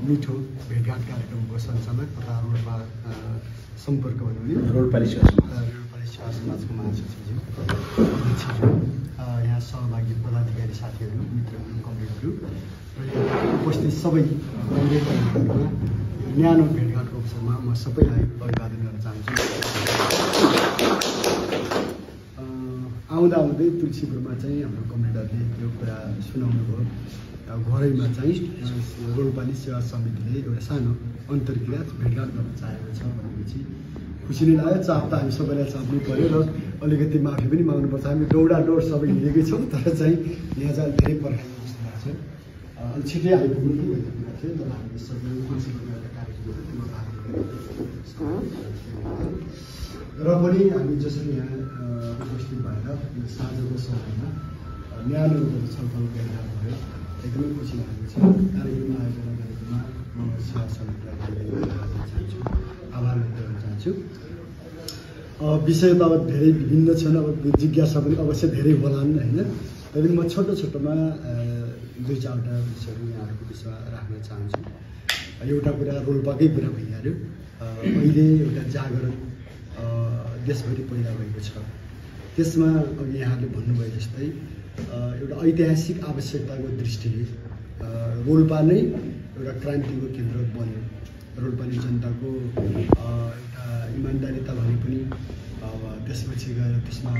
मिठो भेटघाट कार्यक्रमको सञ्चालक तथा रोल्पा सम्पर्क भनौँ भने रोल्पाली सेवा समाजको महासचिवज्यू अध्यक्षज्यू, यहाँ सहभागी पदाधिकारी साथीहरू, मित्रहरू, कमरेडहरू र उपस्थित सबै कमरेडहरूमा न्यानो भेटघाटको अवसरमा म सबैलाई अभिवादन गर्न चाहन्छु। आउँदै तुलसीपुरमा चाहिँ हाम्रो कमरेडरले यो कुरा सुनाउनु भयो। घरैमा चाहिँ रोल्पाली सेवा समितिले एउटा सानो अन्तर्क्रिया भेटघाट गर्न चाहेको छ भनेपछि खुसी नै लाग्यो। चाप त हामी सबैलाई चाप्नु पऱ्यो र अलिकति माफी पनि माग्नुपर्छ। हामी दौडादौड सबै हिँडेकै छौँ, तर चाहिँ यहाँ चाहिँ धेरै पर्खाइएको जस्तो लाग्छ। अलि छिटै आइपुग्नु पनि भएको कुरा थियो, तर हामीले सबै तुलसीपुरमा एउटा कार्यक्रममा भाग र पनि हामी जसरी यहाँ उपस्थित भएर साँझको समयमा न्यानो छलफल गरिरहेको भयो, एकदमै खुसी लागेको छ। कार्यक्रम आयोजना गरेकोमा म सेवा समितिलाई चाहन्छु, आभार व्यक्त गर्न चाहन्छु। विषय त अब धेरै विभिन्न छन्, अब जिज्ञासा पनि अवश्य धेरै होलान् होइन, तैपनि म छोटोमा 2-4वटा विषयहरू यहाँहरूको विषयमा राख्न चाहन्छु। एउटा कुरा रोल्पाकै कुरा भइहाल्यो। अहिले एउटा जागरण देशभरि पैदा भएको छ। त्यसमा अघि यहाँले भन्नुभयो जस्तै एउटा ऐतिहासिक आवश्यकताको दृष्टिले रोल्पा नै एउटा क्रान्तिको केन्द्र बन्यो। रोल्पाली जनताको एउटा इमान्दारिता भने पनि, अब त्यसपछि गएर त्यसमा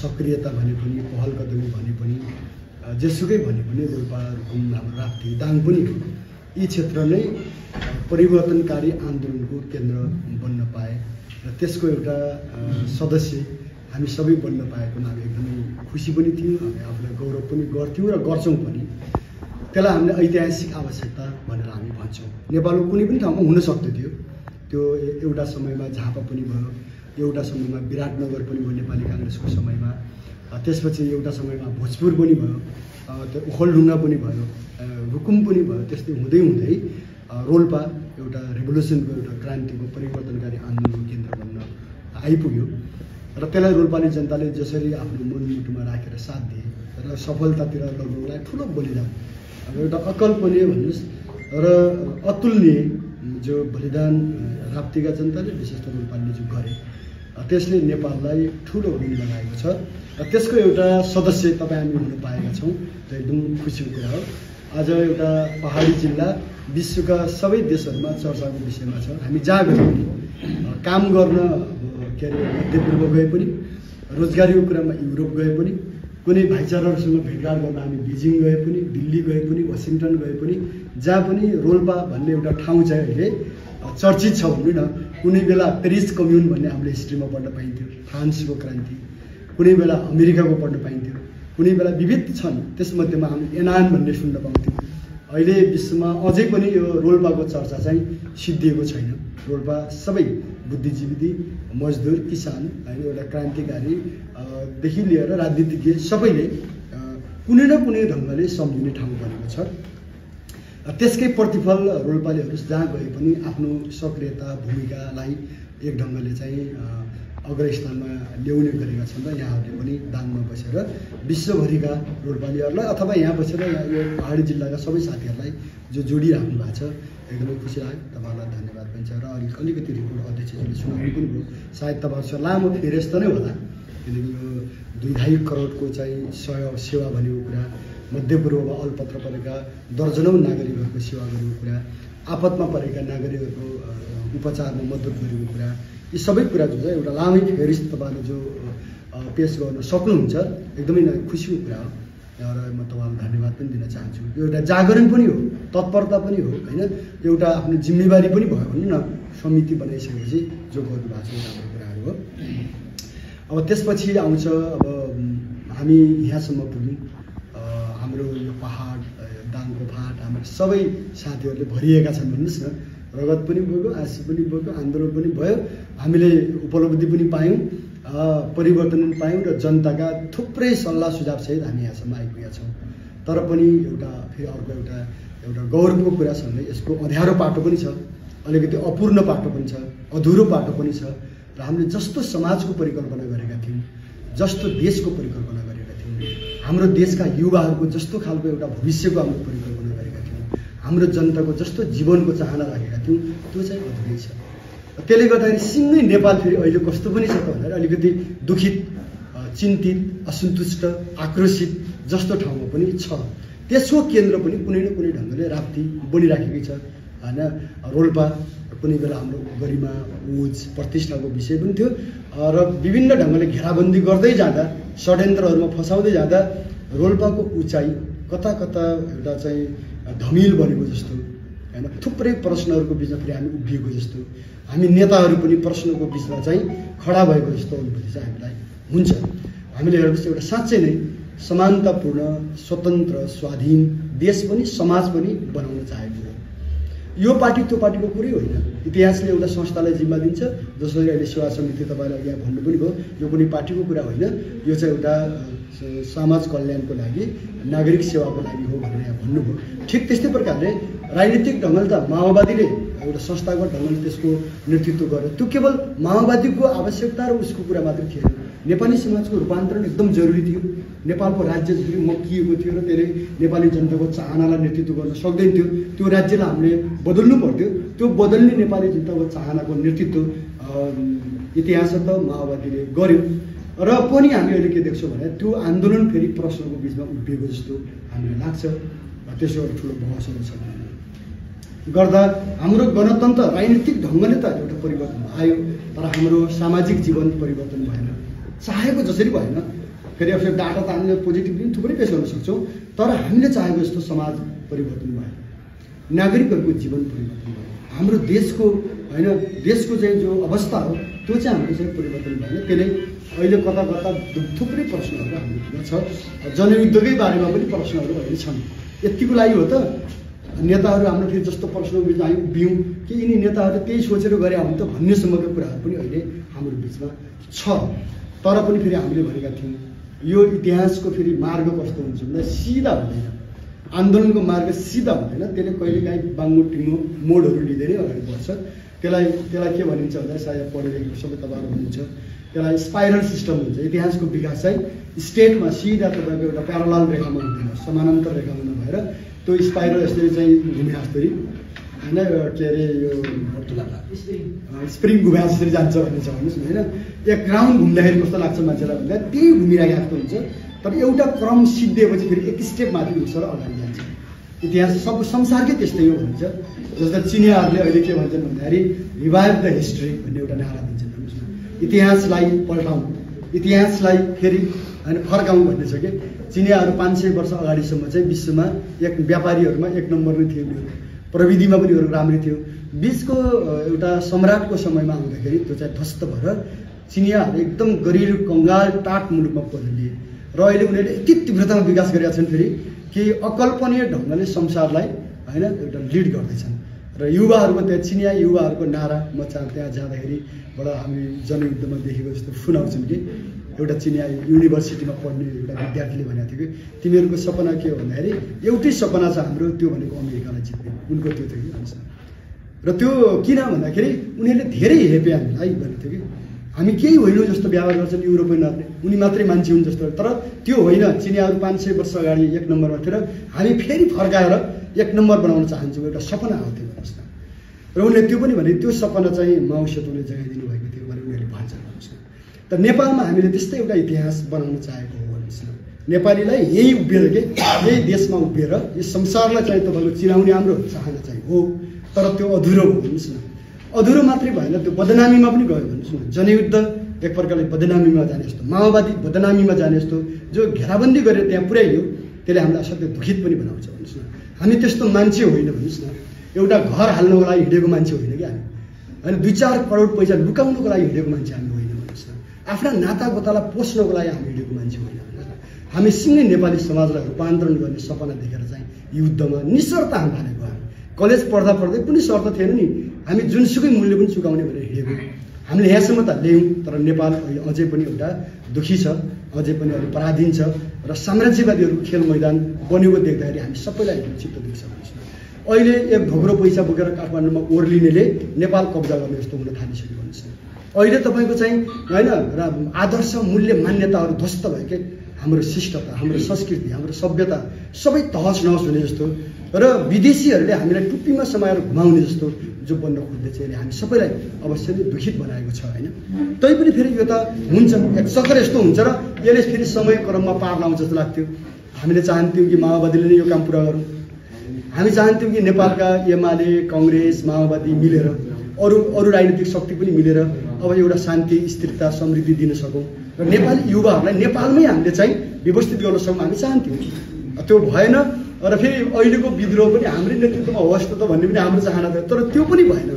सक्रियता भने पनि, पहल कदमी भने पनि, जेसुकै भने पनि रोल्पा रुकुम हाम्रो राप्ती दाङ पनि हो। यी क्षेत्र नै परिवर्तनकारी आन्दोलनको केन्द्र बन्न पाए र त्यसको एउटा सदस्य हामी सबै बन्न पाएकोमा हामी एकदमै खुसी पनि थियौँ। हामी आफूलाई गौरव पनि गर्थ्यौँ र गर्छौँ पनि। त्यसलाई हामीले ऐतिहासिक आवश्यकता भनेर हामी भन्छौँ। नेपालको कुनै पनि ठाउँमा हुन सक्दथ्यो। त्यो एउटा समयमा झापा पनि भयो, एउटा समयमा विराटनगर पनि भयो नेपाली काङ्ग्रेसको समयमा, त्यसपछि एउटा समयमा भोजपुर पनि भयो, त्यो ओखलढुङ्गा पनि भयो, रुकुम पनि भयो। त्यस्तै हुँदै रोल्पा एउटा रेभोल्युसनको एउटा क्रान्तिको परिवर्तनकारी आन्दोलनको केन्द्र बन्न आइपुग्यो र त्यसलाई रोल्पाली जनताले जसरी आफ्नो मनमुटुमा राखेर साथ दिए र सफलतातिर लगाउनलाई ठुलो बलिदान, अब एउटा अकल्पनीय भन्नुहोस् र अतुलनीय जो बलिदान राप्तीका जनताले विशेष गरी रोल्पाले जो गरे, त्यसले नेपाललाई ठुलो ऋण लगाएको छ र त्यसको एउटा सदस्य तपाईँ हामी हुन पाएका छौँ। त्यो एकदम खुसीको कुरा हो। आज एउटा पहाडी जिल्ला विश्वका सबै देशहरूमा चर्चाको विषयमा छ। हामी जहाँ गए पनि, काम गर्न के अरे मध्यपूर्व गए पनि, रोजगारीको कुरामा युरोप गए पनि, कुनै भाइचाराहरूसँग भेटघाट गर्न हामी बेजिङ गए पनि, दिल्ली गए पनि, वासिङटन गए पनि, जहाँ पनि रोल्पा भन्ने एउटा ठाउँ चाहिँ अहिले चर्चित छ भन्नु न। कुनै बेला पेरिस कम्युन भन्ने हामीले हिस्ट्रीमा पढ्न पाइन्थ्यो, फ्रान्सको क्रान्ति, कुनै बेला अमेरिकाको पढ्न पाइन्थ्यो, कुनै बेला विविध छन्। त्यसमध्येमा हामी एनान भन्ने सुन्न पाउँथ्यौँ। अहिले विश्वमा अझै पनि यो रोल्पाको चर्चा चाहिँ सिद्धिएको छैन। रोल्पा सबै बुद्धिजीवी, मजदुर, किसान होइन, एउटा क्रान्तिकारीदेखि लिएर राजनीतिज्ञ सबैले कुनै न कुनै ढङ्गले सम्झिने ठाउँ बनेको छ। त्यसकै प्रतिफल रोल्पालीहरू जहाँ गए पनि आफ्नो सक्रियता भूमिकालाई एक ढङ्गले चाहिँ अग्रस्थानमा ल्याउने गरेका छन् र यहाँहरूले पनि दाङमा बसेर विश्वभरिका रोल्पालीहरूलाई अथवा यहाँ बसेर यो पहाडी जिल्लाका सबै साथीहरूलाई जो जोडिराख्नु भएको छ, एकदमै खुसी लाग्यो। तपाईँहरूलाई धन्यवाद पनि छ र अलिकति रिपोर्ट अध्यक्षजीले सुनाउनु पनि भयो। सायद तपाईँहरूसँग लामो फेरेस्त नै होला, किनकि यो 2.5 करोडको चाहिँ सेवा भनेको कुरा, मध्यपूर्वमा अलपत्र परेका दर्जनौँ नागरिकहरूको सेवा गरेको कुरा, आपतमा परेका नागरिकहरूको उपचारमा मद्दत गरेको कुरा, यी सबै कुरा जो छ एउटा लामै फेरिस्त तपाईँले जो पेस गर्न सक्नुहुन्छ, एकदमै खुसीको कुरा हो र म तपाईँलाई धन्यवाद पनि दिन चाहन्छु। यो एउटा जागरण पनि हो, तत्परता पनि हो होइन, एउटा आफ्नो जिम्मेवारी पनि भयो भन्नु न। समिति बनाइसकेपछि जो गर्नुभएको छ राम्रो कुराहरू हो। अब त्यसपछि आउँछ, अब हामी यहाँसम्म पुग्यौँ। हाम्रो यो पहाड, दाङको फाट, हाम्रो सबै साथीहरूले भरिएका छन् भन्नुहोस् न। रगत पनि बग्यो, आँसु पनि बग्यो, आन्दोलन पनि भयो, हामीले उपलब्धि पनि पायौँ, परिवर्तन पनि पायौँ र जनताका थुप्रै सल्लाह सुझावसहित हामी यहाँसम्म आइपुगेका छौँ। तर पनि एउटा फेरि अर्को एउटा गौरवको कुरा सँगै यसको अँध्यारो पाटो पनि छ, अलिकति अपूर्ण पाटो पनि छ, अधुरो पाटो पनि छ र हामीले जस्तो समाजको परिकल्पना गरेका थियौँ, जस्तो देशको परिकल्पना गरेका थियौँ, हाम्रो देशका युवाहरूको जस्तो खालको एउटा भविष्यको हामीले परिकल्पना गरेका थियौँ, हाम्रो जनताको जस्तो जीवनको चाहना राखेका थियौँ त्यो चाहिँ अधुरै छ। त्यसले गर्दाखेरि सिँगै नेपाल फेरि अहिले कस्तो पनि छ त भनेर अलिकति दुखित, चिन्तित, असन्तुष्ट, आक्रोशित जस्तो ठाउँमा पनि छ। त्यसको केन्द्र पनि कुनै न कुनै ढङ्गले राप्ती बनिराखेकै छ होइन। रोल्पा कुनै बेला हाम्रो गरिमा, ओज, प्रतिष्ठाको विषय पनि थियो र विभिन्न ढङ्गले घेराबन्दी गर्दै जाँदा, षड्यन्त्रहरूमा फसाउँदै जाँदा रोल्पाको उचाइ कता कता एउटा चाहिँ धमिल बनेको जस्तो होइन। थुप्रै प्रश्नहरूको बिचमा फेरि हामी उभिएको जस्तो, हामी नेताहरू पनि प्रश्नको बिचमा चाहिँ खडा भएको जस्तो अनुभूति चाहिँ हामीलाई हुन्छ। हामीले हेर्नुहोस् एउटा साँच्चै नै समानतापूर्ण, स्वतन्त्र, स्वाधीन देश पनि समाज पनि बनाउन चाहेको हो। यो पार्टी त्यो पार्टीको कुरै होइन। इतिहासले एउटा संस्थालाई जिम्मा दिन्छ, जसरी अहिले सेवा समिति तपाईँले यहाँ भन्नु पनि भयो, यो कुनै पार्टीको कुरा होइन, यो चाहिँ एउटा समाज कल्याणको लागि, नागरिक सेवाको लागि हो भनेर यहाँ भन्नुभयो। ठिक त्यस्तै प्रकारले राजनीतिक ढङ्गले त माओवादीले एउटा संस्थागत ढङ्गले त्यसको नेतृत्व गर्यो। त्यो केवल माओवादीको आवश्यकता र उसको कुरा मात्रै थिएन। नेपाली समाजको रूपान्तरण एकदम जरुरी थियो। नेपालको राज्य जसरी मक्किएको थियो र त्यसले नेपाली जनताको चाहनालाई नेतृत्व गर्न सक्दैन थियो, त्यो राज्यलाई हामीले बदल्नु पर्थ्यो। त्यो बदल्ने नेपाली जनताको चाहनाको नेतृत्व इतिहासत माओवादीले गर्यो र पनि हामी अहिले के देख्छौँ भने त्यो आन्दोलन फेरि प्रश्नको बिचमा उभिएको जस्तो हामीलाई लाग्छ। त्यसो ठुलो बहसहरू छ गर्दा हाम्रो गणतन्त्र राजनीतिक ढङ्गले त एउटा परिवर्तन आयो, तर हाम्रो सामाजिक जीवन परिवर्तन भएन, चाहेको जसरी भएन। फेरि अब डाटा त हामीले पोजिटिभली थुप्रै पेश गर्न सक्छौँ, तर हामीले चाहेको जस्तो समाज परिवर्तन भएन, नागरिकहरूको जीवन परिवर्तन भयो, हाम्रो देशको होइन देशको चाहिँ जो अवस्था हो त्यो चाहिँ हाम्रो चाहिँ परिवर्तन भएन। त्यसले अहिले कता कता थुप्रै प्रश्नहरू हाम्रो छ। जनयुद्धकै बारेमा पनि प्रश्नहरू अहिले छन्। यतिको लागि हो त नेताहरू हाम्रो फेरि जस्तो प्रश्नको बिचमा हामी उभियौँ कि यिनी नेताहरूले त्यही सोचेर गरे हुन् त भन्नेसम्मको कुराहरू पनि अहिले हाम्रो बिचमा छ। तर पनि फेरि हामीले भनेका थियौँ यो इतिहासको फेरि मार्ग कस्तो हुन्छ भन्दा सिधा हुँदैन, आन्दोलनको मार्ग सिधा हुँदैन, त्यसले कहिलेकाहीँ बाङ्गो टिङ्गो मोडहरू लिँदै अगाडि बढ्छ। त्यसलाई के भनिन्छ भन्दा सायद पढिरहेको सबै तपाईँहरू हुनुहुन्छ, त्यसलाई स्पाइरल सिस्टम हुन्छ। इतिहासको विकास चाहिँ स्टेटमा सिधा तपाईँको एउटा प्यारलाल रेखामा हुँदैन, समानान्तर रेखामा नभएर त्यो स्पाइरल यसरी चाहिँ घुमे जसरी होइन, के अरे यो स्प्रिङ घुमे जसरी जान्छ भन्ने छ भन्नुहोस् न होइन। एक राउन्ड घुम्दाखेरि कस्तो लाग्छ मान्छेलाई भन्दा त्यही घुमिरहेको जस्तो हुन्छ, तर एउटा क्रम सिद्धिएपछि फेरि एक स्टेप माथि उठ्छ र अगाडि जान्छ। इतिहास सब संसारकै त्यस्तै हो भन्छ। जस्तो चिनियाहरूले अहिले के भन्छन् भन्दाखेरि रिभाइभ द हिस्ट्री भन्ने एउटा नारा दिन्छन् भन्नुहोस् न। इतिहासलाई पल्टाउँ, इतिहासलाई फेरि होइन फर्काउँ भन्ने छ कि चिनियाहरू 500 वर्ष अगाडिसम्म चाहिँ विश्वमा एक व्यापारीहरूमा एक नम्बर नै थियो, प्रविधिमा पनि राम्रै थियो। बिचको एउटा सम्राटको समयमा आउँदाखेरि त्यो चाहिँ ध्वस्त भएर चिनियाहरू एकदम गरिब कङ्गाल टाट मुलुकमा बदलिए र अहिले उनीहरूले यति तीव्रतामा विकास गरेका छन् फेरि कि अकल्पनीय ढङ्गले संसारलाई होइन एउटा लिड गर्दैछन्। र युवाहरूको त्यहाँ चिनिया युवाहरूको नारा म त्यहाँ जाँदाखेरि बडा हामी जनयुद्धमा देखेको जस्तो सुनाउँछन् कि एउटा चिनिया युनिभर्सिटीमा पढ्ने एउटा विद्यार्थीले भनेको थियो कि तिमीहरूको सपना के हो भन्दाखेरि एउटै सपना छ हाम्रो, त्यो भनेको अमेरिकालाई जित्ने, उनको त्यो थियो कि भन्छ। र त्यो किन भन्दाखेरि उनीहरूले धेरै हेपे हामीलाई भनेको थियो कि हामी केही होइनौँ जस्तो व्यवहार गर्छन् युरोपियनहरूले, उनी मात्रै मान्छे हुन् जस्तो। तर त्यो होइन, चिनियाहरू 500 वर्ष अगाडि एक नम्बरमा थियो र हामी फेरि फर्काएर एक नम्बर बनाउन चाहन्छौँ, एउटा सपना हो त्यो भन्नुहोस् न। र उनले त्यो पनि भने त्यो सपना चाहिँ माओ सेतुङले जगाइदिनु भएको थियो भनेर उनीहरूले भन्छन् भन्नुहोस् न। त नेपालमा हामीले त्यस्तै एउटा इतिहास बनाउन चाहेको हो भन्नुहोस् न। नेपालीलाई यही उभिएर के यही देशमा उभिएर यो संसारलाई चाहिँ तपाईँको चिनाउने हाम्रो चाहना चाहिँ हो, तर त्यो अधुरो हो भन्नुहोस् न। अधुरो मात्रै भएन, त्यो बदनामीमा पनि गयो भन्नुहोस् न। जनयुद्ध एक प्रकारले बदनामीमा जाने जस्तो, माओवादी बदनामीमा जाने जस्तो जो घेराबन्दी गरेर त्यहाँ पुर्याइयो त्यसले हामीलाई असाध्यै दुखित पनि बनाउँछ भन्नुहोस् न। हामी त्यस्तो मान्छे होइन भन्नुहोस् न, एउटा घर हाल्नको लागि हिँडेको मान्छे होइन कि हामी होइन, 2-4 करोड पैसा लुकाउनको लागि हिँडेको मान्छे हामी होइन भन्नुहोस् न। आफ्ना नातागोतालाई पोस्नको लागि हामी हिँडेको मान्छे होइन भन्नुहोस् न। हामी सिँगै नेपाली समाजलाई रूपान्तरण गर्ने सपना देखेर चाहिँ युद्धमा निशर्त हामी हालेको। हामी कलेज पढ्दा पढ्दै कुनै शर्त थिएन नि, हामी जुनसुकै मूल्य पनि चुकाउने भनेर हिँडेको। हामीले यहाँसम्म त ल्यायौँ, तर नेपाल अहिले अझै पनि एउटा दुखी छ, अझै पनि अहिले पराधीन छ र साम्राज्यवादीहरूको खेल मैदान बनेको देख्दाखेरि हामी सबैलाई चित्त दुख्छ भन्नुहोस् न। अहिले एक ढोग्रो पैसा बोकेर काठमाडौँमा ओर्लिनेले नेपाल कब्जा गर्ने जस्तो हुन थालिसक्यो भन्नुहोस् न। अहिले तपाईँको चाहिँ होइन र आदर्श मूल्य मान्यताहरू ध्वस्त भयो कि हाम्रो शिष्टता, हाम्रो संस्कृति, हाम्रो सभ्यता सबै तहस नहस हुने जस्तो र विदेशीहरूले हामीलाई टुप्पीमा समाएर घुमाउने जस्तो जो बन्न खोज्दै चाहिँ हामी सबैलाई अवश्य नै दुखित बनाएको छ होइन। तैपनि फेरि यो त हुन्छ, एक चक्कर यस्तो हुन्छ र यसले फेरि समय क्रममा पार लाउँछ जस्तो लाग्थ्यो। हामीले चाहन्थ्यौँ कि माओवादीले नै यो काम पुरा गरौँ, हामी चाहन्थ्यौँ कि नेपालका एमाले, कङ्ग्रेस, माओवादी मिलेर अरू राजनीतिक शक्ति पनि मिलेर अब एउटा शान्ति, स्थिरता, समृद्धि दिन सकौँ र नेपाली युवाहरूलाई नेपालमै हामीले चाहिँ व्यवस्थित गर्न सकौँ हामी चाहन्थ्यौँ। त्यो भएन र फेरि अहिलेको विद्रोह पनि हाम्रै नेतृत्वमा होस् त भन्ने पनि हाम्रो चाहना थियो, तर त्यो पनि भएन।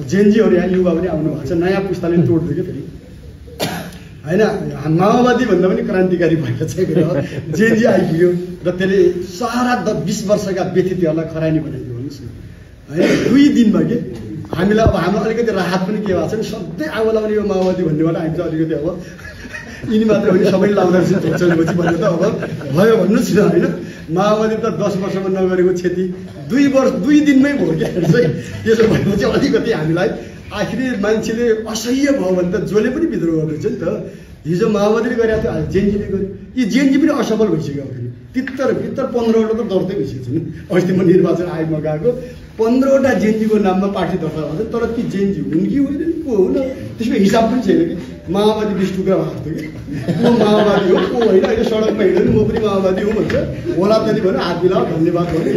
जेनजीहरू यहाँ युवा पनि आउनु भएको छ, नयाँ पुस्ताले तोड्थ्यो क्या फेरि होइन। माओवादी भन्दा पनि क्रान्तिकारी भएर चाहिँ जेनजी आइपुग्यो र त्यसले सारा 20 वर्षका व्यतिथिहरूलाई खरानी बनाइदियो भन्नुहोस् न होइन। 2 दिनमा के हामीलाई अब हाम्रो अलिकति राहत पनि के भएको छ नि, सधैँ आगो लाउने यो माओवादी भन्नेबाट हामी चाहिँ अलिकति अब यिनी मात्र होइन सबैले लाउँदो रहेछ ढोचलपछि भन्ने त अब भयो भन्नुहोस् न होइन। माओवादी त 10 वर्षमा नगरेको क्षति 2 दिनमै भयो क्या चाहिँ। त्यसो भएपछि अलिकति हामीलाई आखिरी मान्छेले असह्य भयो भने त जसले पनि विद्रोह गर्दैछ नि त। हिजो माओवादीले गरेको थियो, जेएनजीले गर्यो, यी जेएनजी पनि असफल भइसक्यो। फेरि तित्तर 15वटा त दर्तै भइसकेको छ नि। अस्ति म निर्वाचन आयोगमा गएको 15वटा जेएनजीको नाममा पार्टी दर्ता भएको छ, तर ती जेएनजी हुन् कि होइन को हो न त्यसको हिसाब पनि छैन कि। माओवादी 20 टुक्रा भएको थियो कि को माओवादी हो को होइन। अहिले सडकमा हिँड्यो नि म पनि माओवादी हो भन्छ, होला पनि भन्यो हात मिलाऊ धन्यवाद भन्यो।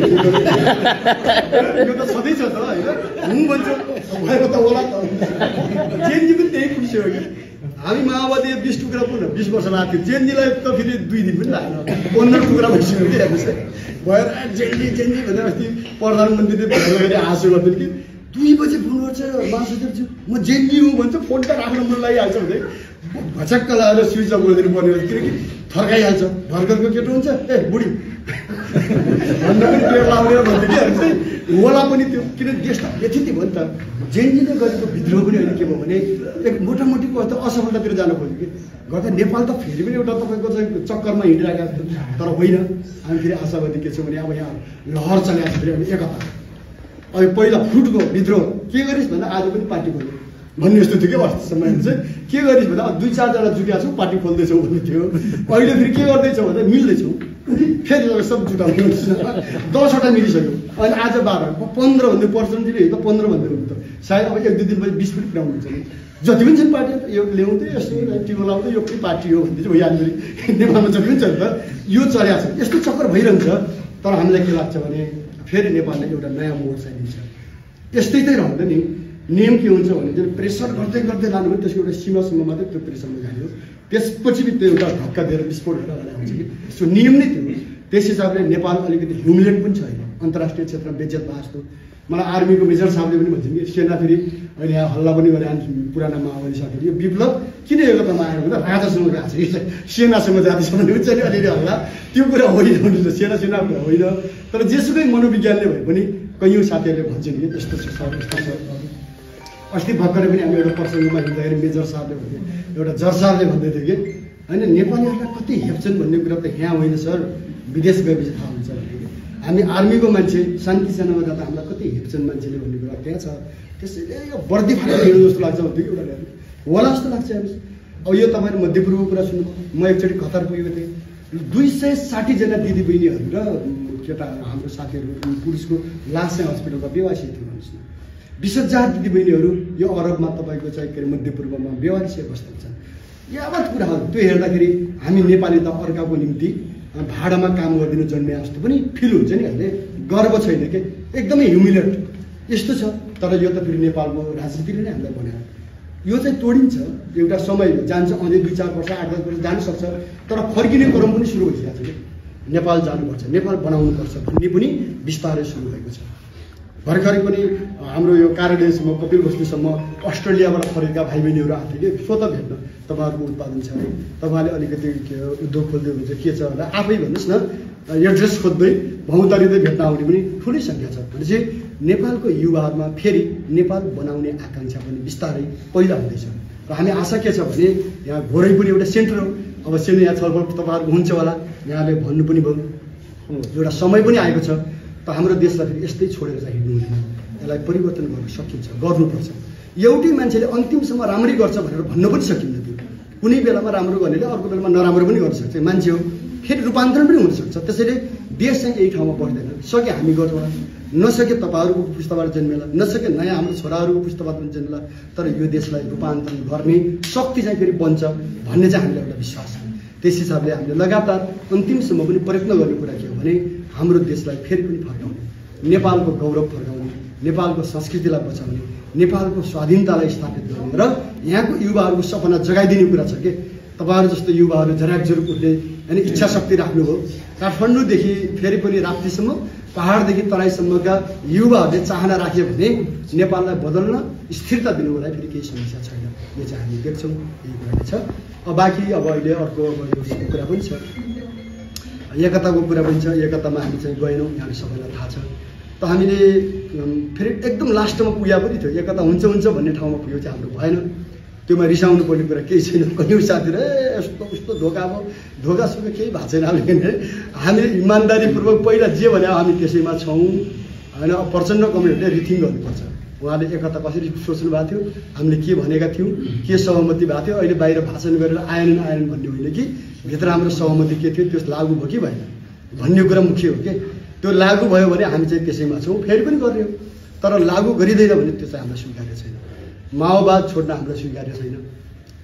यो त सधैँ छ त होइन, हुँ भन्छ भएको त होला त। जेएनजी पनि त्यही पुग्यो कि हामी माओवादी 20 टुक्रा पुग्न 20 वर्ष लाग्थ्यो, जेएनजीलाई त फेरि 2 दिन पनि लाग्यो, 15 टुक्रा भइसक्यो कि हेर्नुहोस् है। भएर जेएनजी भनेर अस्ति प्रधानमन्त्रीले भेटेर हाँसो गर्दैन कि 2 बजे फोन गर्छ महासचिवज्यू म जेएनजी हुँ भन्छ, फोन त राख्न मन लागिहाल्छ भने भचक्क लगाएर स्विच अफ गरिदिनु पर्ने हो, किनकि थर्काइहाल्छ। भर्खरको केटो हुन्छ ए बुढी भन्दा पनि पेट लाउने भन्थ्यो कि चाहिँ होला पनि त्यो, किन देशलाई यति भयो नि त। जेएनजीले गरेको विद्रोह पनि अहिले के भयो भने एक मोटामोटीको त असफलतातिर जान खोज्यो कि गर्दा नेपाल त फेरि पनि एउटा तपाईँको चाहिँ चक्करमा हिँडिरहेको थियो। तर होइन, हामी फेरि आशावादी के छौँ भने अब यहाँ लहर चलेको छ फेरि अनि एकता। अब पहिला फुटको विद्रोह के गरिस् भन्दा आज पनि पार्टी खोल्यो भन्ने जस्तो थियो कि अस्ति समय चाहिँ के गरिस् भन्दा 2-4 जना जुटिया छौँ पार्टी खोल्दैछौँ भन्ने थियो। अहिले फेरि के गर्दैछौँ भन्दा मिल्दैछौँ, फेरि सब जुटाउने 10वटा मिलिसक्यो। अनि आज 12-15 भन्दै पर्सेन्टले त 15 भन्दै हुन्छ त सायद अब 1-2 दिनपछि 20 पनि पुऱ्याउनु हुन्छ नि। जति पनि छन् पार्टी यो ल्याउँदै यस्तो टिको लाउँदै यो पनि पार्टी हो भन्दै चाहिँ यहाँनिर नेपालमा जति पनि छ नि त यो चलेको छ। यस्तो चक्कर भइरहन्छ, तर हामीलाई के लाग्छ भने फेरि नेपालले एउटा नयाँ मोड चाहिन्छ। यस्तै चाहिँ रहँदैन नि। नियम के हुन्छ भने चाहिँ प्रेसर गर्दै गर्दै लानु भने त्यसको एउटा सीमासम्म मात्रै त्यो प्रेसरमा जाने, त्यसपछि पनि त्यो एउटा धक्का दिएर विस्फोट गरेर आउँछ कि सो नियम नै त्यो। त्यस हिसाबले नेपाल अलिकति ह्युमिलेट पनि छ अहिले अन्तर्राष्ट्रिय क्षेत्रमा बेज्जत भएको जस्तो। मलाई आर्मीको मेजर साहबले पनि भन्छन् कि सेना फेरि अहिले यहाँ हल्ला पनि गरे पुराना माओवादी साथीहरू, यो विप्लव किन एकतामा आएर भन्दा राजासँग गएको छ कि सेनासँग जातिसँग हुन्छ नि अलिअलि हल्ला, त्यो कुरा होइन। सेना कुरा होइन, तर जेसुकै मनोविज्ञानले भए पनि कैयौँ साथीहरूले भन्छन् कि यस्तो छ यस्तो छ। अस्ति भर्खरै पनि हामी एउटा प्रसङ्गमा हिँड्दाखेरि मेजर साहबले भन्थे, एउटा जज साहबले भन्दै थियो कि होइन नेपालीहरूलाई कति हेप्छन् भन्ने कुरा त यहाँ होइन सर, विदेश गएपछि थाहा हुन्छ। हामी आर्मीको मान्छे शान्ति सेनामा जाँदा हामीलाई कति हेप्छन् मान्छेले भन्ने कुरा त्यहाँ छ। त्यसैले यो वर्दी फालेर हिँड्नु जस्तो लाग्छ भन्थ्यो कि एउटा होला जस्तो लाग्छ हेर्नुहोस्। अब यो तपाईँले मध्यपूर्वको कुरा सुन्नु, म एकचोटि कतार पुगेको थिएँ, 260 जना दिदीबहिनीहरू र केटा हाम्रो साथीहरू पुरुषको लास चाहिँ हस्पिटलमा बेवासी थियो भन्नुहोस् न। 20,000 दिदीबहिनीहरू यो अरबमा तपाईँको चाहिँ के अरे मध्यपूर्वमा बेवासी अवस्थामा छन्। यावत कुराहरू त्यो हेर्दाखेरि हामी नेपाली त अर्काको निम्ति भाडामा काम गरिदिनु जन्मे जस्तो पनि फिल हुन्छ नि। हामीले गर्व छैन कि एकदमै ह्युमिलेट यस्तो छ। तर यो त फेरि नेपालको राजनीतिले नै हामीलाई बनायो। यो चाहिँ तोडिन्छ, एउटा समय जान्छ, अझै 2-4 वर्ष 8-10 वर्ष जान सक्छ, तर फर्किने क्रम पनि सुरु भइसकेको छ कि नेपाल जानुपर्छ, नेपाल बनाउनुपर्छ भन्ने पनि बिस्तारै सुरु भएको छ। भर्खरै पनि हाम्रो यो कार्यालयसम्म कपिल बस्तीसम्म अस्ट्रेलियाबाट फर्केका भाइ बहिनीहरू आएको थियो कि स्वतः भेट्न, तपाईँहरूको उत्पादन छ अरे, तपाईँले अलिकति उद्योग खोल्दै हुन्छ के छ भनेर आफै भन्नुहोस् न, एड्रेस खोज्दै भौतारिँदै भेट्न आउने पनि ठुलै सङ्ख्या छ। भनेपछि नेपालको युवाहरूमा फेरि नेपाल बनाउने आकाङ्क्षा पनि बिस्तारै पैदा हुँदैछ र हामी आशा के छ भने यहाँ घोरै पनि एउटा सेन्टर हो। अवश्य नै यहाँ छलफल तपाईँहरूको हुन्छ होला, यहाँले भन्नु पनि भयो, एउटा समय पनि आएको छ। त हाम्रो देशलाई फेरि यस्तै छोडेर चाहिँ हिँड्नु हुँदैन, यसलाई परिवर्तन गर्न सकिन्छ, गर्नुपर्छ। एउटै मान्छेले अन्तिमसम्म राम्ररी गर्छ भनेर भन्न पनि सकिन्न। त्यो कुनै बेलामा राम्रो गर्नेले अर्को बेलामा नराम्रो पनि गर्न सक्छ, मान्छे हो, फेरि रूपान्तरण पनि हुनसक्छ। त्यसैले देश चाहिँ यही ठाउँमा बढ्दैन। सके हामी गरौँला, नसके तपाईँहरूको पुस्ताबाट जन्मेला, नसके नयाँ हाम्रो छोराहरूको पुस्ताबाट पनि जन्मेला, तर यो देशलाई रूपान्तरण गर्ने शक्ति चाहिँ फेरि बन्छ भन्ने चाहिँ हामीलाई एउटा विश्वास छ। त्यस हिसाबले हामीले लगातार अन्तिमसम्म पनि प्रयत्न गर्ने कुरा के हो भने हाम्रो देशलाई फेरि पनि फर्काउने, नेपालको गौरव फर्काउने, नेपालको संस्कृतिलाई बचाउने, नेपालको स्वाधीनतालाई स्थापित गर्ने र यहाँको युवाहरूको सपना जगाइदिने कुरा छ। के तपाईँहरू जस्तो युवाहरू झराकझुरुक उठ्ने अनि इच्छा शक्ति राख्नुभयो, काठमाडौँदेखि फेरि पनि राप्तीसम्म, पहाडदेखि तराईसम्मका युवाहरूले चाहना राख्यो भने नेपाललाई बदल्न, स्थिरता दिनुको लागि फेरि केही समस्या छैन। यो चाहिँ हामी देख्छौँ, यही कुरा छ। बाँकी अब अहिले अर्को यो कुरा पनि छ, एकताको कुरा पनि छ। एकतामा हामी चाहिँ गएनौँ, हामी सबैलाई थाहा छ। त हामीले फेरि एकदम लास्टमा पुग्या पनि थियो, एकता हुन्छ भन्ने ठाउँमा पुग्यो चाहिँ हाम्रो भएन। त्योमा रिसाउनु पर्ने कुरा केही छैन। कहिले साथीहरू यस्तो उस्तो धोका अब धोकासोका केही भएको छैन। हामीले इमान्दारीपूर्वक पहिला जे भने हामी त्यसैमा छौँ होइन। अब प्रचण्ड कमेन्टले रिथिङ गर्नुपर्छ। उहाँले एकता कसरी सोच्नु भएको थियो, हामीले के भनेका थियौँ, के सहमति भएको थियो, अहिले बाहिर भाषण गरेर आएनन् भन्ने होइन कि भित्र हाम्रो सहमति के थियो, त्यो लागु भयो कि भएन भन्ने कुरा मुख्य हो। कि त्यो लागु भयो भने हामी चाहिँ त्यसैमा छौँ, फेरि पनि गर्ने हो। तर लागु गरिँदैन भने त्यो चाहिँ हामीलाई स्वीकार्य छैन। माओवाद छोड्न हामीलाई स्वीकार्य छैन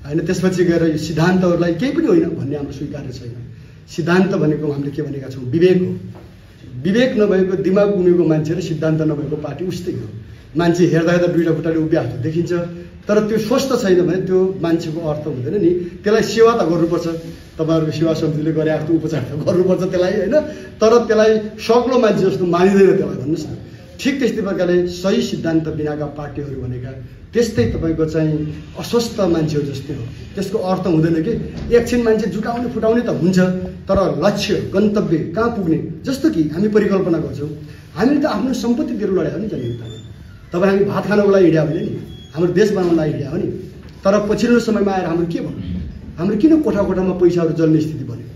होइन। त्यसपछि गएर यो सिद्धान्तहरूलाई केही पनि होइन भन्ने हाम्रो स्वीकार्य छैन। सिद्धान्त भनेको हामीले के भनेका छौँ, विवेक हो। विवेक नभएको, दिमाग गुमेको मान्छे र सिद्धान्त नभएको पार्टी उस्तै हो। मान्छे हेर्दा दुईवटा खुट्टाले उभिएको देखिन्छ, तर त्यो स्वस्थ छैन भने त्यो मान्छेको अर्थ हुँदैन नि। त्यसलाई सेवा त गर्नुपर्छ, तपाईँहरूको सेवा समितिले गरे आफ्नो उपचार त गर्नुपर्छ त्यसलाई होइन। तर त्यसलाई सक्लो मान्छे जस्तो मानिँदैन त्यसलाई, भन्नुहोस् न। ठिक त्यस्तै प्रकारले सही सिद्धान्त बिनाका पार्टीहरू भनेका त्यस्तै तपाईँको चाहिँ अस्वस्थ मान्छेहरू जस्तै हो। त्यसको अर्थ हुँदैन कि एकछिन मान्छे झुकाउने फुटाउने त हुन्छ, तर लक्ष्य गन्तव्य कहाँ पुग्ने, जस्तो कि हामी परिकल्पना गर्छौँ। हामीले त आफ्नो सम्पत्ति दिएर लड्यो नि जनतामा। तपाईँ हामी भात खानको लागि हिँड्या होइन नि, हाम्रो देश बनाउनको लागि हिँड्या हो नि। तर पछिल्लो समयमा आएर हाम्रो के भन्यो, हाम्रो किन कोठा कोठामा पैसाहरू जल्ने स्थिति बन्यो,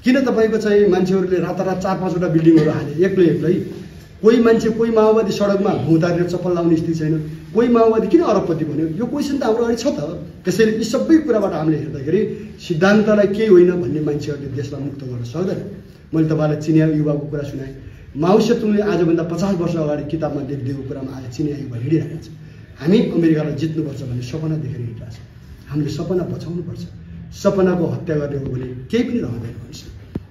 किन तपाईँको चाहिँ मान्छेहरूले रातारात 4-5वटा बिल्डिङहरू हाले एक्लै। कोही मान्छे, कोही माओवादी सडकमा भुँतारेर चप्पल लाउने स्थिति छैन। कोही माओवादी किन अरबपति भन्यो, यो क्वेसन त हाम्रो अगाडि छ त। त्यसैले यी सबै कुराबाट हामीले हेर्दाखेरि सिद्धान्तलाई केही होइन भन्ने मान्छेहरूले देशलाई मुक्त गर्न सक्दैन। मैले तपाईँलाई चिनिया युवाको कुरा सुनाएँ। माओ सेतुङले आजभन्दा 50 वर्ष अगाडि किताबमा लेखिदिएको कुरामा आज चिनिया युवा हिँडिरहेका छ। हामी अमेरिकालाई जित्नुपर्छ भन्ने सपना देखेर हिँडिरहेका छौँ। हामीले सपना बचाउनुपर्छ। सपनाको हत्या गर्ने हो भने केही पनि रहँदैन भन्छ।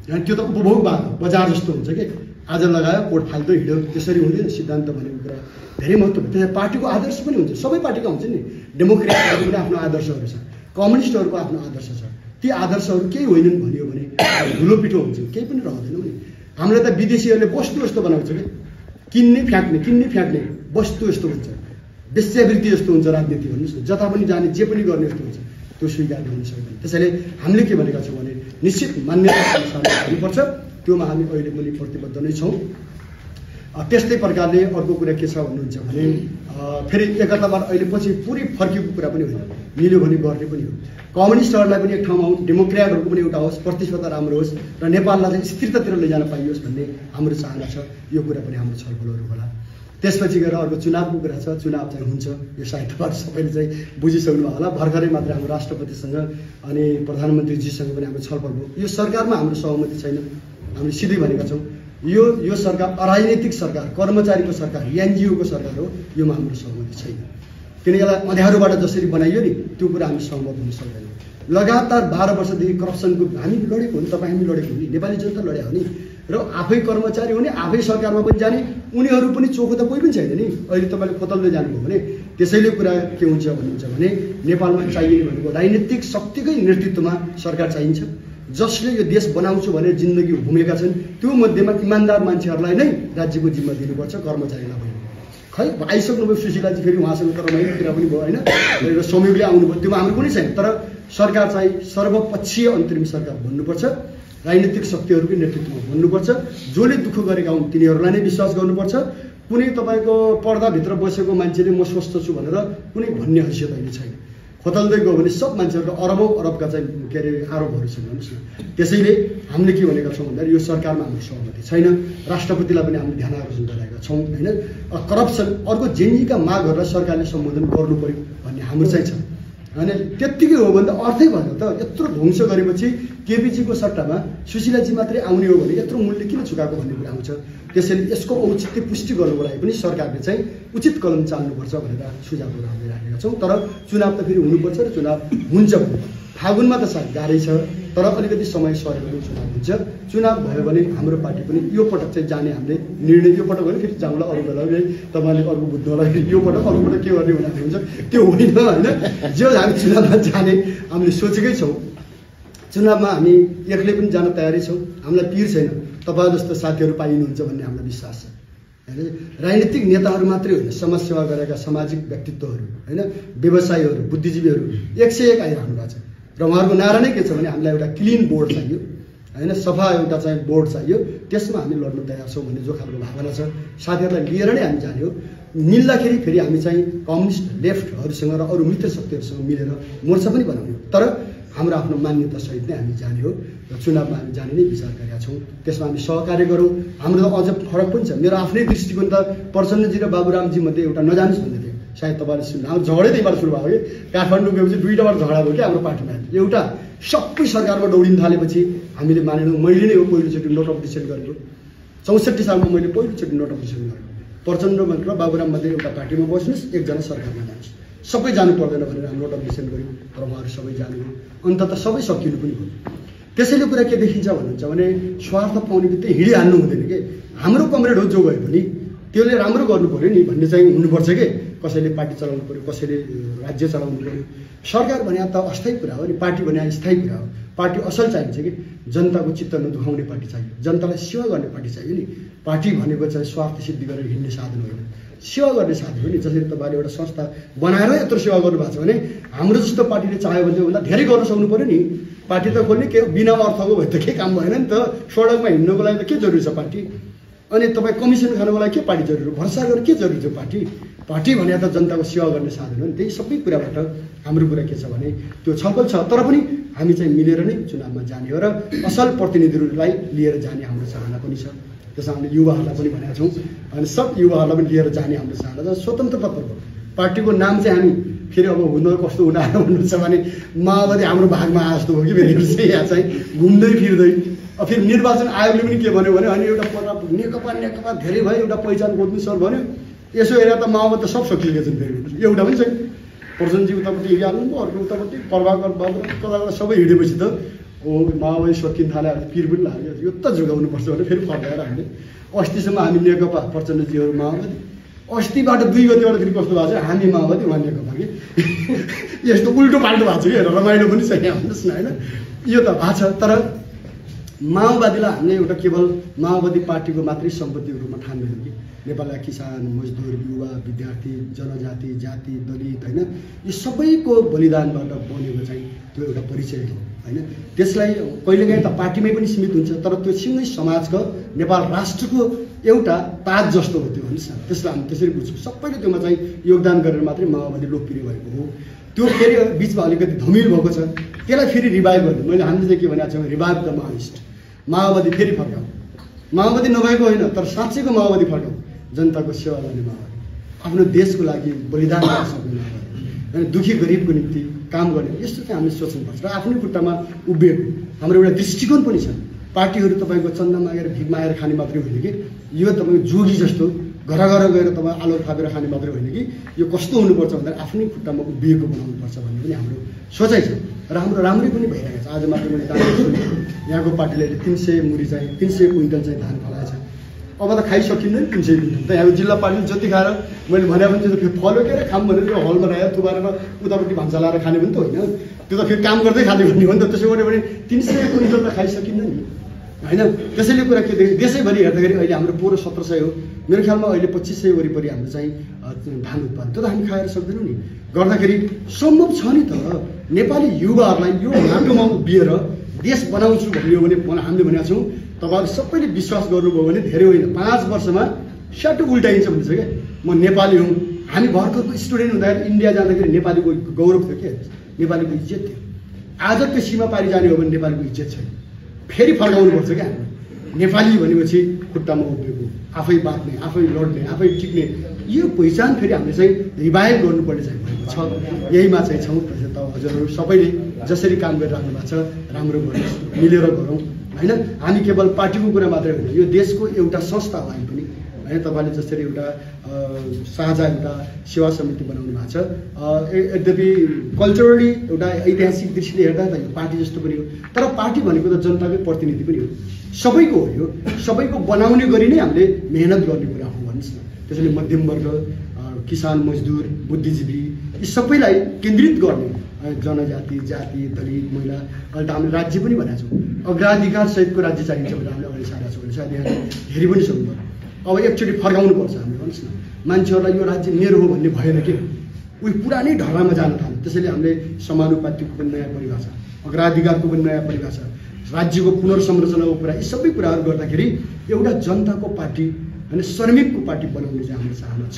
अनि त्यो त उपभोगवाद हो, बजार जस्तो हुन्छ कि आज लगायो कोट फाल्दो हिँड्यो, त्यसरी हुँदैन। सिद्धान्त भनेको कुरा धेरै महत्त्व। त्यसरी पार्टीको आदर्श पनि हुन्छ, सबै पार्टीको हुन्छ नि। डेमोक्रेटहरूको पनि आफ्नो आदर्शहरू छ, कम्युनिस्टहरूको आफ्नो आदर्श छ। ती आदर्शहरू केही होइनन् भन्यो भने धुलो पिठो हुन्छ, केही पनि रहँदैन नि। हामीलाई त विदेशीहरूले वस्तु यस्तो बनाउँछ कि किन्ने फ्याँक्ने वस्तु यस्तो हुन्छ, वेश्यावृत्ति जस्तो हुन्छ राजनीति। भन्नुहोस् न, जता पनि जाने जे पनि गर्ने यस्तो हुन्छ, त्यो स्वीकार हुन सक्दैन। त्यसैले हामीले के भनेका छौँ भने निश्चित मान्यता हुनुपर्छ। त्योमा हामी अहिले पनि प्रतिबद्ध नै छौँ। त्यस्तै प्रकारले अर्को कुरा के छ भन्नुहुन्छ भने फेरि एकताबाट अहिले पछि पुरै फर्किएको कुरा पनि होइन, मिल्यो भने गर्ने पनि हो। कम्युनिस्टहरूलाई पनि एक ठाउँमा होस्, डेमोक्रेटहरूको पनि एउटा होस्, प्रतिस्पर्धा राम्रो होस् र नेपाललाई चाहिँ स्थिरतातिर लैजान पाइयोस् भन्ने हाम्रो चाहना छ। यो कुरा पनि हाम्रो छलफलहरू होला। त्यसपछि गएर अर्को चुनावको कुरा छ। चुनाव चाहिँ हुन्छ, यो सायद तपाईँहरू सबैले चाहिँ बुझिसक्नु होला। भर्खरै मात्र हाम्रो राष्ट्रपतिसँग अनि प्रधानमन्त्रीजीसँग पनि हाम्रो छलफल भयो। यो सरकारमा हाम्रो सहमति छैन। हामीले सिधै भनेका छौँ, यो सरकार अराजनैतिक सरकार, कर्मचारीको सरकार, एनजिओको सरकार हो। योमा हाम्रो सहमति छैन। किन यसलाई अँध्यारोबाट जसरी बनाइयो नि, त्यो कुरा हामी सहमत हुन सक्दैनौँ। लगातार 12 वर्षदेखि करप्सनको हामी लडेको हो नि, तपाईँ हामी लडेको हो नि, नेपाली जनता लड्या हो नि। र आफै कर्मचारी हुने, आफै सरकारमा पनि जाने, उनीहरू पनि चोखो त कोही पनि छैन नि। अहिले तपाईँले खोतल्दै जानुभयो भने त्यसैले कुरा के हुन्छ भन्नुहुन्छ भने नेपालमा चाहिने भनेको राजनीतिक शक्तिकै नेतृत्वमा सरकार चाहिन्छ, जसले यो देश बनाउँछु भनेर जिन्दगी घुमेका छन्। त्यो मध्येमा इमान्दार मान्छेहरूलाई नै राज्यको जिम्मा दिनुपर्छ, कर्मचारीलाई होइन। खै आइसक्नुभयो सुशीलाजी, फेरि उहाँसँग तर रमाइलो कुरा पनि भयो होइन, र संयोगले आउनुभयो, त्योमा हाम्रो कुनै छैन। तर सरकार चाहिँ सर्वपक्षीय अन्तरिम सरकार भन्नुपर्छ, राजनीतिक शक्तिहरूकै नेतृत्वमा भन्नुपर्छ। जसले दुःख गरेका हुन् तिनीहरूलाई नै विश्वास गर्नुपर्छ। कुनै तपाईँको पर्दाभित्र बसेको मान्छेले म स्वस्थ छु भनेर कुनै भन्ने हैसियत अहिले छैन। खोतल्दै गयो भने सब मान्छेहरूको अरबका चाहिँ के अरे आरोपहरू छन्। भन्नुहोस् न। त्यसैले हामीले के भनेका छौँ भन्दाखेरि यो सरकारमा हाम्रो सहमति छैन। राष्ट्रपतिलाई पनि हामीले ध्यान आकर्षण गरेका छौँ होइन। करप्सन अर्को जेनजीका मागहरूलाई सरकारले सम्बोधन गर्नु पर्यो भन्ने हाम्रो चाहिँ छ। होइन त्यत्तिकै हो भने त अर्थै भएन त। यत्रो ध्वंस गरेपछि केपीजीको सट्टामा सुशीलाजी मात्रै आउने हो भने यत्रो मूल्य किन चुकाएको भन्ने कुरा आउँछ। त्यसैले यसको औचित्य पुष्टि गर्नुको लागि पनि सरकारले चाहिँ उचित कदम चाल्नुपर्छ भनेर सुझाव हामी राखेका छौँ। तर चुनाव त फेरि हुनुपर्छ र चुनाव हुन्छ भने फागुनमा त सायद गाह्रै छ, तर अलिकति समय सऱ्यो भने चुनाव हुन्छ। चुनाव भयो भने हाम्रो पार्टी पनि यो पटक चाहिँ जाने हामीले निर्णय, यो पटक भने फेरि जाउँला अरू बेला तपाईँले अर्को बुझ्नु होला, यो पटक अर्को पटक के गर्ने भन्ने हुन्छ त्यो होइन होइन। जो हामी चुनावमा जाने हामीले सोचेकै छौँ। चुनावमा हामी एक्लै पनि जान तयारै छौँ, हामीलाई पिर छैन। तपाईँ जस्तो साथीहरू पाइनुहुन्छ भन्ने हामीलाई विश्वास छ होइन। राजनीतिक नेताहरू मात्रै होइन, समाजसेवा गरेका सामाजिक व्यक्तित्वहरू होइन, व्यवसायीहरू, बुद्धिजीवीहरू 101 आइरहनु भएको छ। र उहाँहरूको नारा नै के छ भने हामीलाई एउटा क्लिन बोर्ड चाहियो होइन, सफा एउटा चाहिँ बोर्ड चाहियो, त्यसमा हामी लड्नु तयार छौँ भन्ने जो खालको भावना छ साथीहरूलाई लिएर नै हामी जाने हो। मिल्दाखेरि फेरि हामी चाहिँ कम्युनिस्ट लेफ्टहरूसँग र अरू मित्र शक्तिहरूसँग मिलेर मोर्चा पनि बनाउने हो, तर हाम्रो आफ्नो मान्यता सहित नै हामी जाने हो र चुनावमा हामी जाने नै विचार गरेका छौँ। त्यसमा हामी सहकार्य गरौँ। हाम्रो अझ फरक पनि छ। मेरो आफ्नै दृष्टिकोण त प्रचण्डजी र बाबुरामजी मध्ये एउटा नजानुहोस् भन्दै थियो, सायद तपाईँले सुन्नु। हाम्रो झगडै त्यहीबाट सुरु भयो कि काठमाडौँ गएपछि 2टा झगडा भयो कि हाम्रो पार्टीमा। एउटा सबै सरकारमा दौडिन थालेपछि हामीले मानेनौँ। मैले नै हो पहिलोचोटि नोट अफ डिसेन्ट गरेको, 64 सालमा मैले पहिलोचोटि नोट अफ डिसेन्ट गरेको। प्रचण्ड र बाबुराम मध्ये एउटा पार्टीमा बस्नुहोस्, एकजना सरकारमा जानुहोस्, सबै जानु पर्दैन भनेर हामी नोट अफ डिसेन्ट गऱ्यौँ, तर उहाँहरू सबै जानुभयो। अन्तत सबै सकिनु पनि भयो। त्यसैले कुरा के देखिन्छ भन्नुहुन्छ भने स्वार्थ पाउने बित्तिकै हिँडिहाल्नु हुँदैन कि। हाम्रो कमरेड हो जो गयो भने त्यसले राम्रो गर्नु पऱ्यो नि भन्ने चाहिँ हुनुपर्छ कि। कसैले पार्टी चलाउनु पऱ्यो, कसैले राज्य चलाउनु पऱ्यो। सरकार भने त अस्थायी कुरा हो नि, पार्टी भने स्थायी कुरा हो। पार्टी असल चाहिन्छ कि जनताको चित्त नदुखाउने पार्टी चाहियो, जनतालाई सेवा गर्ने पार्टी चाहियो नि। पार्टी भनेको चाहिँ स्वार्थ सिद्धि गरेर हिँड्ने साधन होइन, सेवा गर्ने साधन हो नि। जसरी तपाईँले एउटा संस्था बनाएर यत्रो सेवा गर्नुभएको छ भने हाम्रो जस्तो पार्टीले चाह्यो भने त्योभन्दा धेरै गर्न सक्नु पऱ्यो नि। पार्टी त खोल्ने के बिना अर्थको भए त केही काम भएन नि त। सडकमा हिँड्नुको लागि त के जरुरी छ पार्टी? अनि तपाईँ कमिसन खानुको लागि के पार्टी जरुरी हो? भरोसा गरेर के जरुरी छ पार्टी? पार्टी भने त जनताको सेवा गर्ने साधन हो नि। त्यही सबै कुराबाट हाम्रो कुरा के छ भने त्यो छलफल छ, तर पनि हामी चाहिँ मिलेर नै चुनावमा जाने हो र असल प्रतिनिधिहरूलाई लिएर जाने हाम्रो चाहना पनि छ। त्यसमा हामीले युवाहरूलाई पनि भनेका छौँ अनि सब युवाहरूलाई पनि लिएर जाने हाम्रो चाहना छ। स्वतन्त्रतापूर्वक पार्टीको नाम चाहिँ हामी फेरि अब हुन कस्तो हुन आयो भन्नुहुन्छ भने माओवादी हाम्रो भागमा आए जस्तो हो कि फेरि चाहिँ यहाँ चाहिँ घुम्दै फिर्दै। फेरि निर्वाचन आयोगले पनि के भन्यो भने अनि एउटा नेकपा धेरै भयो, एउटा पहिचान खोज्नु सर भन्यो। यसो हेरेर त माओवादी त सब सकिएको छन्। फेरि एउटा पनि छैन। प्रचण्डजी उतापट्टि हिँडिहाल्नु भयो, अर्को उतापट्टि प्रभाकर बाबु कता सबै हिँडेपछि त ओ माओवादी सकिन थाल्यो, पिर पनि लाग्यो। यो त जोगाउनुपर्छ भने फेरि फर्काएर हामीले अस्तिसम्म हामी नेकपा, प्रचण्डजीहरू माओवादी, अस्तिबाट 2 गतिबाट फेरि कस्तो भएको छ हामी माओवादी उहाँ नेकपा कि यस्तो उल्टो पाल्टो भएको छ कि हेरेर रमाइलो पनि छ यहाँ भन्नुहोस् न होइन। यो त भएको छ, तर माओवादीलाई हामीले एउटा केवल माओवादी पार्टीको मात्रै सम्पत्तिको रूपमा ठान्दैन कि नेपालका किसान, मजदुर, युवा, विद्यार्थी, जनजाति, जाति, दलित होइन यो सबैको बलिदानबाट बनेको चाहिँ त्यो एउटा परिचय हो होइन। त्यसलाई कहिलेकाहीँ त पार्टीमै पनि सीमित हुन्छ, तर त्यो सिङ्गै समाजको नेपाल राष्ट्रको एउटा ताज जस्तो हो त्यो भन्नुहोस् न। त्यसलाई हामी त्यसरी बुझ्छौँ। सबैले त्योमा चाहिँ योगदान गरेर मात्रै माओवादी लोकप्रिय भएको हो। त्यो फेरि बिचमा अलिकति धमिल भएको छ, त्यसलाई फेरि रिभाइभ गर्ने मैले हामीले चाहिँ के भनेको छ रिभाइभ द माओइस्ट। माओवादी फेरि फर्काऊ, माओवादी नभएको होइन तर साँच्चैको माओवादी फर्काऊ, जनताको सेवा गर्ने माओवादी, आफ्नो देशको लागि बलिदान गर्न सक्ने माओवादी होइन, दुखी गरिबको निम्ति काम गर्ने। यस्तो चाहिँ हामीले सोच्नुपर्छ र आफ्नै खुट्टामा उभिएको हाम्रो एउटा दृष्टिकोण पनि छ। पार्टीहरू तपाईँको चन्दा मागेर भिख मागेर खाने मात्रै होइन कि यो तपाईँको जोगी जस्तो घर घर गएर तपाईँ आलो थापेर खाने मात्रै होइन कि यो कस्तो हुनुपर्छ भन्दा आफ्नै खुट्टामा उभिएको बनाउनुपर्छ भन्ने पनि हाम्रो सोचाइ छ र हाम्रो राम्रै पनि भइरहेको छ। आज मात्र मैले दाम सुनेँ यहाँको पार्टीले 300 मुरी चाहिँ 300 क्विन्टल चाहिँ धान फलाएको छ। अब त खाइसकिँदैन 300 क्विन्टल त। यहाँको जिल्ला पार्टीले जति खाएर मैले भने पनि त्यो त फलो के खाम भनेर त्यो हलमा राखेर थुपारेर उतापट्टि भान्सा लाएर खाने पनि त होइन, त्यो त फेरि काम गर्दै खाने भन्ने हो नि त। त्यसो गर्यो भने 300 क्विन्टल त खाइसकिँदैन नि होइन। त्यसैले कुरा के देखिन्छ देशैभरि हेर्दाखेरि अहिले हाम्रो पोहोर 1700 हो, मेरो ख्यालमा अहिले 2500 वरिपरि हाम्रो चाहिँ धान उत्पादन, त्यो त हामी खाएर सक्दैनौँ नि। गर्दाखेरि सम्भव छ नि त। नेपाली युवाहरूलाई यो माटोमा उभिएर देश बनाउँछु भन्ने हो भने हामीले भनेका छौँ तपाईँहरू सबैले विश्वास गर्नुभयो भने धेरै होइन 5 वर्षमा स्याटो उल्टाइन्छ भन्छ क्या। म नेपाली हुँ, हामी भर्खरको स्टुडेन्ट हुँदाखेरि इन्डिया जाँदाखेरि नेपालीको गौरव थियो क्या, नेपालीको इज्जत थियो। आज त्यो सीमा पारि जाने हो भने नेपालीको इज्जत छैन। फेरि फर्काउनुपर्छ क्या हामी। नेपाली भनेपछि खुट्टामा उभिएको, आफै बाँच्ने, आफै लड्ने, आफै टिक्ने यो पहिचान फेरि हामीले चाहिँ रिभाइभ गर्नुपर्ने चाहिँ भएको छ। यहीमा चाहिँ छौँ। त हजुरहरू सबैले जसरी काम गरिराख्नु भएको छ राम्रो गरौँ, मिलेर गरौँ होइन। हामी केवल पार्टीको कुरा मात्रै होइन, यो देशको एउटा संस्था हो हामी पनि होइन। तपाईँले जसरी एउटा साझा एउटा सेवा समिति बनाउनु भएको छ, यद्यपि कल्चरली एउटा ऐतिहासिक दृष्टिले हेर्दा त यो पार्टी जस्तो पनि हो, तर पार्टी भनेको त जनताकै प्रतिनिधि पनि हो, सबैको हो। यो सबैको बनाउने गरी नै हामीले मेहनत गर्ने कुरा हो भन्नुहोस् न। त्यसैले मध्यम वर्ग, किसान, मजदुर, बुद्धिजीवी यी सबैलाई केन्द्रित गर्ने जनजाति, जाति, दलित, महिला, अहिले त हामीले राज्य पनि भनेको छौँ। अग्राधिकार सहितको राज्य चाहिन्छ भनेर हामीले अगाडि सारेका छौँ भने सायद यहाँ हेरि पनि सक्नुभयो। अब एकचोटि फर्काउनु पर्छ हामीले भन्नुहोस् न। मान्छेहरूलाई यो राज्य मेरो हो भन्ने भएन कि उही पुरानै ढर्रामा जान थाल्यो। त्यसैले हामीले समानुपातिको पनि नयाँ परिभाषा, अग्राधिकारको पनि नयाँ परिभाषा, राज्यको पुनर्संरचनाको कुरा, यी सबै कुराहरू गर्दाखेरि एउटा जनताको पार्टी होइन, श्रमिकको पार्टी बनाउने चाहिँ हाम्रो चाहना छ।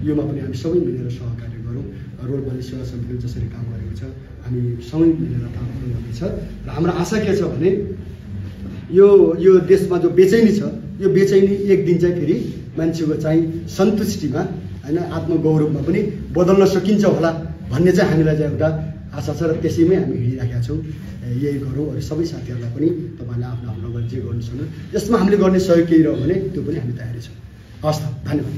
योमा पनि हामी सबै मिलेर सहकार्य गरौँ। रोलपाली सेवा समितिले जसरी काम गरेको छ हामी सँगै मिलेर काम गर्नुपर्छ। र हाम्रो आशा के छ भने यो देशमा जो बेचैनी छ, यो बेचैनी एक दिन चाहिँ फेरि मान्छेको चाहिँ सन्तुष्टिमा होइन, आत्मगौरवमा पनि बदल्न सकिन्छ होला भन्ने चाहिँ हामीलाई चाहिँ एउटा आशा छ। र त्यसैमै हामी हिँडिराखेका छौँ। यही गरौँ। अरू सबै साथीहरूलाई पनि तपाईँले आफ्नो आफ्नो गरी जे गर्नु सक्नु, यसमा हामीले गर्ने सहयोग केही रह्यो भने त्यो पनि हामी तयारी छौँ। हस् त, धन्यवाद।